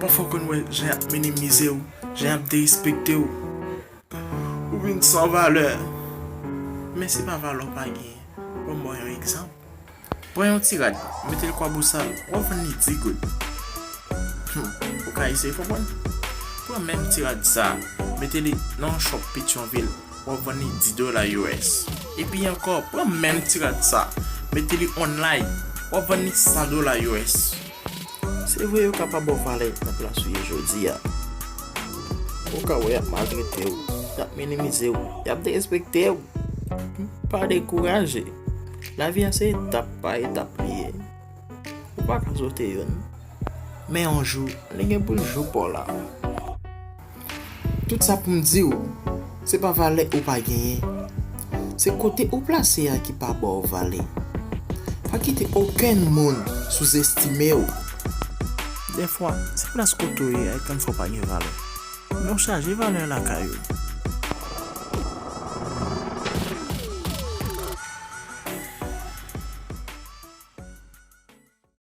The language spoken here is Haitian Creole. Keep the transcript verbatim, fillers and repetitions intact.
Pafwa w konn wè jan y ap minimize w, jan y ap derespekte w. Ou vin san valè. Men se pa valè w pa genyen. Ban m ba w yon egzanp. Pran yon ti rad, mete l kwabosal, w ap vann li dis goud. Hmm, ou ka eseye konprann. Pran menm ti rad sa, mete li nan yon shop Petyonvil, w ap vann li dis dola U S. Epi ankò, pran menm ti rad sa, mete li online, w ap vann li san dola U S. Se vre yo ka pa ba w valè nan plas ou ye jodi a. Ou ka wè y ap maltrete w, y ap minimize w, y ap derespekte w. Pa dekouraje. Lavi a se etap pa etap li ye. Ou pa ka sote youn. Men yon jou, li gen pou l jou pa w la. Tout sa pou m di w, se pa valè ou pa genyen. Se kote ou plase a ki pa ba w valè. Pa kite okenn moun souzestime w. Dèfwa, se plas kote w ye a ki konn fè w pa gen valè. Men w chaje valè lakay ou.